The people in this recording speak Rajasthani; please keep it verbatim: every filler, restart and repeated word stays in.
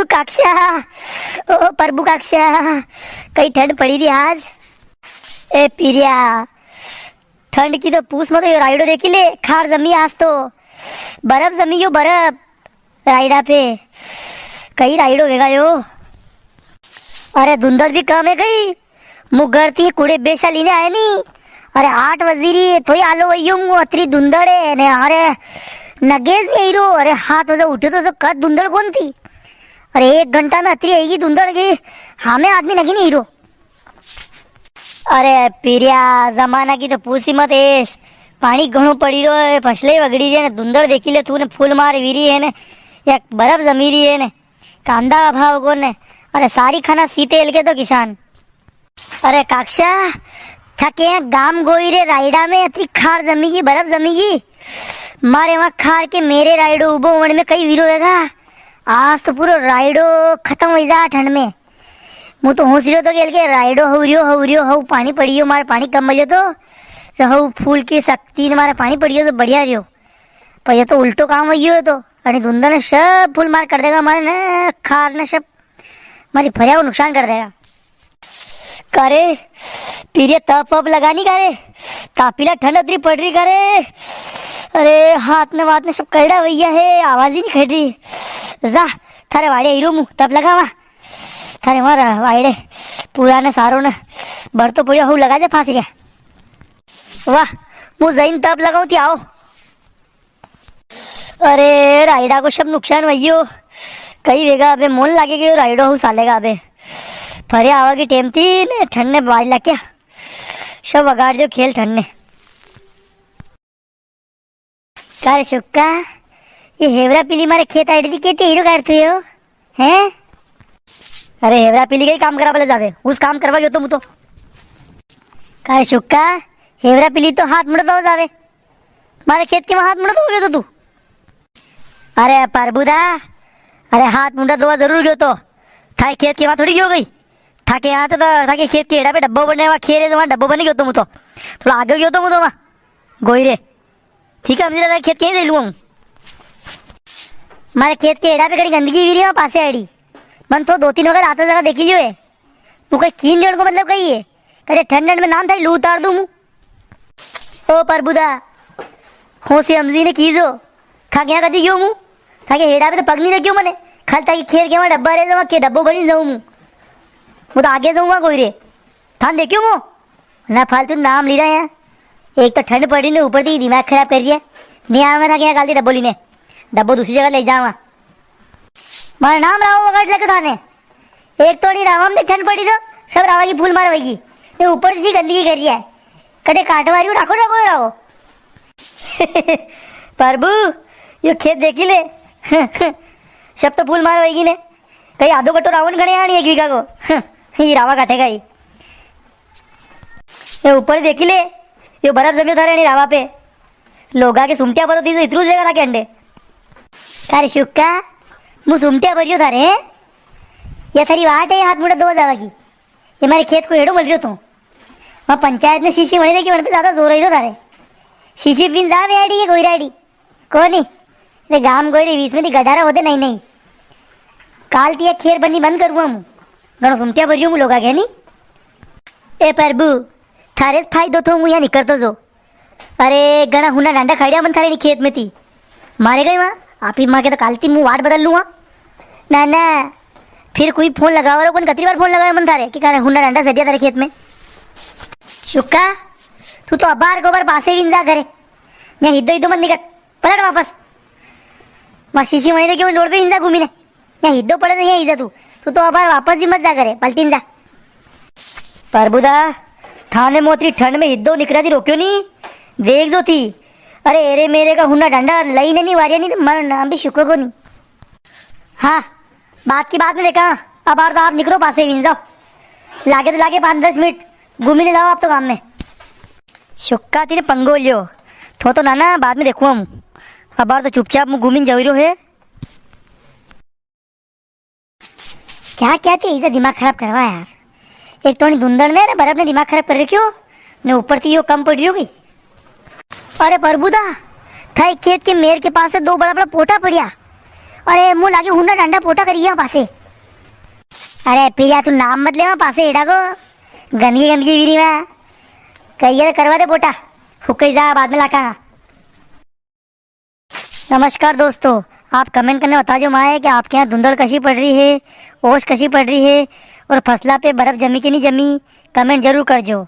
काक्षा, ओ प्रभु काक्षा, कई ठंड पड़ी री आज। ए पीरिया, ठंड की तो पूछ मत, यो रायड़ो देखी ले, खार जमी आज तो, बर्फ जमी यो बर्फ रायड़ा पे, कई रायड़ो वेगा यो। अरे धुंधड़ भी कम है कई, मु घर थी कुड़े बेसा लीने आया नी। अरे आठ बजी री, थोड़ी आलो वई ग्यो मु, अतरी धुंधड़ है ने। अरे नगेज नी आई रो। अरे हात बजे उठ्यो तो, तो कद धुंधड़ कोनी थी। अरे एक घंटा में अतरी आईगी धुंधड़ की, हामे आदमी नगे नी आई रो। अरे पीरिया, जमाना की तो पूछी मत एश, पाणी घणो पड़ी रो है, फसले वगड़ी री है ने, धुंधड़ देखी ले तू ने, फूल मार वीरी है ने, या बर्फ जमी री है ने, कांदा का भाव कोने। अरे सारी खाना सीते हेल के तो किसान। अरे काक्षा, थाके यहाँ गाम गोई रे रायड़ा में अतरी खार जमीगी, बर्फ जमीगी। मारे वहाँ खार के मेरे रायड़ो उबो, वण में कई वीरो वेगा। आज तो पूरो रायड़ो खत्म हो जा ठंड में। मु तो होसी रो तो गेल के रायड़ो हव रियो, हव रियो, हव पाणी पड़ियो, मारे पाणी कम मलियो तो, तो हव फूल की शक्ति ने मारे पाणी पड़ियो तो बढ़िया रियो। पर ये तो उल्टो काम हुई हो तो, अरे धुंधा ने सब फूल मार कर देगा, मारे ने खार ने सब, मारी फरिया को नुकसान कर देगा। कारे, पीरे तप वप लगानी कारे, तापीला ठंड अतरी पड़ री कारे। अरे, हाथ ने वात ने सब करड़ा वैया है, आवाज ही नी खड़ री। जा, थारे वाड़े हीरो मु तप लगावा। थारे मारा वाड़े पूरा ने सारो ने भर तो पड़ियो, हऊ लगा दे फांसी रे। वाह, मु जईन तप लगाऊं थी आओ। अरे, रायड़ा को सब नुकसान वैयो। कई वेगा अबे, मोन लागे गयो रायड़ो हूँ सालेगा अबे। फरे आवा की टेम थी ने, ठंड ने बाज लाग क्या। सब बगाड़ दियो खेल ठंड ने। का रे शुक्का, ये हेवरा पीली मारे खेत आड़ी थी केती हीरो काट थी हो, हैं? अरे हेवरा पीली का ही काम करा बले जावे, उस काम करवा गयो तो मु तो। का रे शुक्का, हेवरा पीली तो हाथ मुड़ा दो जावे। मारे खेत के वहां हाथ मुड़ा दो गयो तो तू। अरे प्रभुदा, अरे हाथ मुंडा धोवा जरूर गयो तो। थारे खेत के वहां थोड़ी गयो गई। थाके यहाँ तो, तो थाके खेत के एड़ा पे डब्बो बने, वहां खेरे तो वहां डब्बो बने गयो तो मु तो। थोड़ा आगे गयो तो मु तो वहां। गोई रे। ठीक है, हम जरा खेत के ही दे लूँ। मारे खेत के एड़ा पे कड़ी गंदगी हुई रही है, पासे आड़ी। मन तो दो तीन वक्त आता जरा देखी लियो है। तू कई कीन देण को मतलब कई है? कदे ठंड ठंड में नाम थारी लू उतार दूं मु। ओ प्रभुदा, होसी हमजी ने कीजो। थाके यहाँ कदी गयो मु? थाके हेड़ा पे तो पग नी रख्यो मने। खाली थाके खेर के वहाँ डब्बा रह जावा, के डब्बो बनी जाऊं मु। मु तो आगे जाऊंगा कोई रे। थान देखियो मु? ना फालतू नाम ली रहा है। एक तो ठंड पड़ी ने ऊपर से दिमाग खराब कर रही है। नी आवा थाके यहाँ काल दी डब्बो लीने। डब्बो दूसरी जगह ले जावा। मारा नाम रावो वगैरह लगे थाने। एक तो अणी रावा में ठंड पड़ी तो सब रावा की फूल मार वही। ने ऊपर से गंदगी कर रही है। कदे काटवारी राखो ना कोई रावो। प्रभु, यो खेत देखी ले। सब तो फूल मार वही ने। कई आधो कट्टो रावण खड़े आणी एक बीघा को। ये रावा काटेगा ही। ये ऊपर देखी ले। यो बर्फ जम्यो थारे अणी रावा पे। लोगा के सुमटिया भरो थी तो इतरू जगह राखे अंडे। का रे शुक्का, मु सुमटिया भरियो थारे, हैं? या थारी वाट है हाथ मुंडा धोवा जावा की? ये मारे खेत को हेड़ो मल रियो तू। वहाँ पंचायत ने शीशी वणी रखी, वण पे ज्यादा जोर रही थारे। शीशी पिन जा बेड़ी के गोई राड़ी। कोनी। ते गाम गोई रे बीच में ती गडारा होते नहीं, नहीं। काल ती एक खेर बनी बंद करूँ मु। घणो सुमटिया भरियो मु लोगा के नी। ए प्रभु, थारे से फायदो थो, मु यहाँ निकलतो जो। अरे, घणा हुना डांडा खाड़िया मन थारे नी खेत में थी। मारे गई वहाँ, आप ही माँ के तो काल थी मु वाट बदल लूँ वहाँ। ना, ना, फिर कोई फोन लगावा रो, कौन कतरी बार फोन लगावे मन थारे, कि कारे हुना डांडा सदिया थारे खेत में। शुक्का, तू तो अबार को बार पासे विंजा करे। यहाँ हिद्दो हिद्दो मत निकल, पलट वापस। माँ शीशी वहीं रखे, रोड पे हिंजा घूमी ने। यहाँ हिद्दो पड़े तो यहाँ हिंजा तू। तू तो अबार वापस ही मत जा करे, पलटी जा। प्रभुदा, थाने मोतरी ठंड में हिद्दो निकरा थी रोक्यो नी, देख जो थी। अरे, एरे मेरे का हुना डांडा लई ने नी वारिया नी तो मारो नाम भी शुक्को को नी। हाँ, बात की बात में देखा, अबार तो आप निकलो पासे विन जाओ। लागे तो लागे पाँच दस मिनट, घूमी ने जाओ आप तो काम में। शुक्का तीने पंगो लियो, थो तो नाना बाद में देखूँ हम। अबार तो चुपचाप मु घूमी ने जाऊ रह्यो है। क्या क्या ते इजा दिमाग खराब करवा यार। एक तो नी धुंधड़ ने, ने बर्फ ने दिमाग खराब कर रख्यो, ने ऊपर थी यो कम पड़ रही हो गई। अरे प्रभुदा, थाई खेत के मेर के पास से दो बड़ा बड़ा पोटा पड़िया। अरे, मूं लागे हुना डंडा पोटा करिया पासे। अरे, फिर यार तू नाम मत लेवा पासे एड़ा को। गंदगी, गंदगी वीरी में। करिया तो करवा दे पोटा। हुकई जा, बाद में लाका। नमस्कार दोस्तों, आप comment करने बताजो माए कि आपके यहाँ धुंधड़ कशी पड़ रही है, ओस कशी पड़ रही है और फसला पे बर्फ जमी कि नी जमी, comment जरूर करजो।